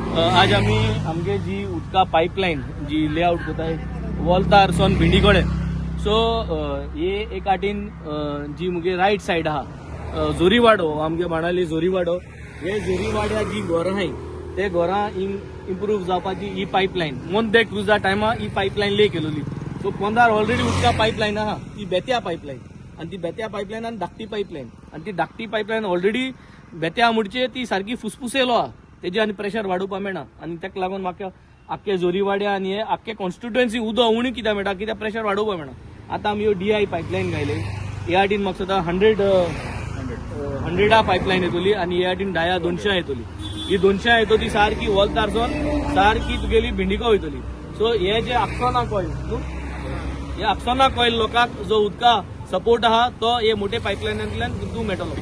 आज आमी आमगे जी उदका पायपलायन जी लेआउट कोताय वॉल्तार सोन भिंडी कडेन, सो हे एक आटीन जी मुगे रायट सायड आहा जोरीवाडो, आमगे बाणाली जोरीवाडो, हे जोरीवाड्या जी घरां आहाय ते घरां इम्प्रूव जावपाची ही पायपलायन मोंत दे क्रुजा टायमा ही पायपलायन ले केलोली. सो पोंदार ऑलरेडी उदका पायपलायन आहा, ती बेत्या पायपलायन आनी ती बेत्या पायपलायन आनी धाकटी पायपलायन आनी ती धाकटी पायपलायन ऑलरेडी बेत्या म्हणचे ती सारकी फुसफुसेलो आहा, तेजे आनी प्रेशर वाडोवपा मेळना आनी ताका लागून म्हाका आख्खे जोरीवाड्या आनी हे आख्खे कॉन्स्टिट्युएन्सी उदक उणी कित्याक मेळटा, कित्याक प्रेशर वाडोवपा मेळना. आतां आमी ह्यो डीआय पायपलायन घायले, ए आर टीन म्हाका दिसता 100 पायपलायन येतली आनी ए आर टीन 10 200 येतली. ही 200 येतली ती सारकी वॉल्तारसोन सारकी तुगेली भिंडिको वयतली. सो हे जे आक्सोना कॉयल न्हू, हे आक्सोना कॉयल लोकांक जो उदका सपोर्ट आहा तो हे मोठे पायपलायनांतल्यान तूं मेळटलो.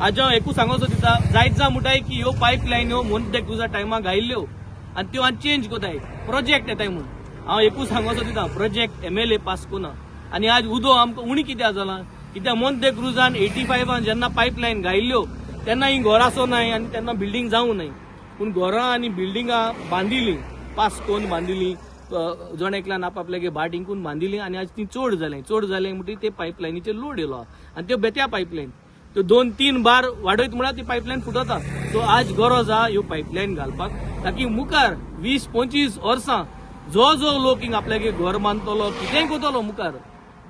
आज हांव एकूच सांगूंक सोदिता, जायत जा म्हणटाय की ह्यो पायपलायन ह्यो मोंत तुझ्या टायमाक घायल्ल्यो आनी त्यो आनी चेंज कोताय, प्रोजेक्ट येताय म्हूण. हांव एकूच सांगूंक सोदिता, प्रोजेक्ट एमएलए पास कोना आनी आज उदो आमकां उणी कित्याक जालां, कित्याक मोंत दे क्रुजान 85 जेन्ना पायपलायन घायल्ल्यो तेन्ना ही घरां आसो नाय आनी तेन्ना बिल्डींग जावं नाय, पूण घरां आनी बिल्डिंगां बांदिली, पास कोन्न बांदिली, जण एकल्यान आपआपल्यागे भाट इंकून बांदिली आनी आज ती चड जालें, चड जालें म्हणटकीर ते पायपलायनीचेर लोड येयलो आहा आनी त्यो बेत्या पायपलायन त्यो 2-3 बार वाडयत म्हळ्यार ती पायपलायन फुटता. सो आज गरज आहा ह्यो पायपलायन घालपाक, ताकी मुखार 20-25 वर्सां जो जो लोक हिंग आपल्यागे घर बांदतलो कितेंय करतलो, मुखार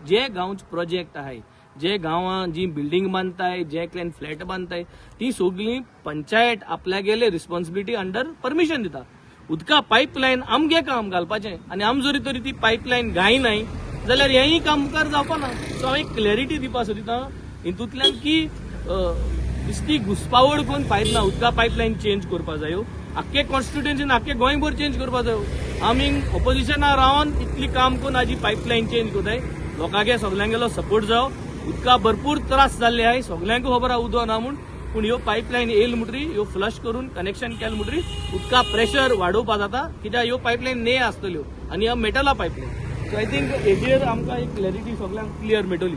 जे गांवचे प्रोजेक्ट आहाय, जे गांवां जी बिल्डींग बांदताय, जे एकल्यान फ्लॅट बांदताय, ती सगळी पंचायत आपल्यागेले रिस्पॉन्सिबिलिटी अंडर परमिशन दिता. उदका पायपलायन आमगे काम घालपाचें आनी आम जरी तरी ती पायपलायन घायनाय जाल्यार हेंय काम मुखार जावपा ना. सो हांव एक क्लॅरिटी दिवपा सोदिता हितूंतल्यान की बेश्टी घुसपावळ करून फायद ना. उदका पायपलायन चेंज करपा जायो, आख्खे कॉन्स्टिट्युएन्सीन आख्खे गोंयभर चेंज करपा जायो. आमी ऑपोजिशना रावन इतली काम करून आजी पायपलायन चेंज करताय, लोकांगे सगल्यांगेलो सपोर्ट जावो. उदका भरपूर त्रास जाल्ले आहाय, सगल्यांक खबर आहा उदक ना म्हूण, पूण ह्यो पायपलायन येयल म्हणटरी ह्यो फ्लश करून कनेक्शन केलें म्हणटरी उदका प्रेशर वाडोवपा जाता, कित्याक ह्यो पायपलायन ने आसतल्यो आनी ह्यो मेटला पायपलायन. सो I think हेजेर आमकां एक क्लॅरिटी सगल्यांक क्लियर मेळटली.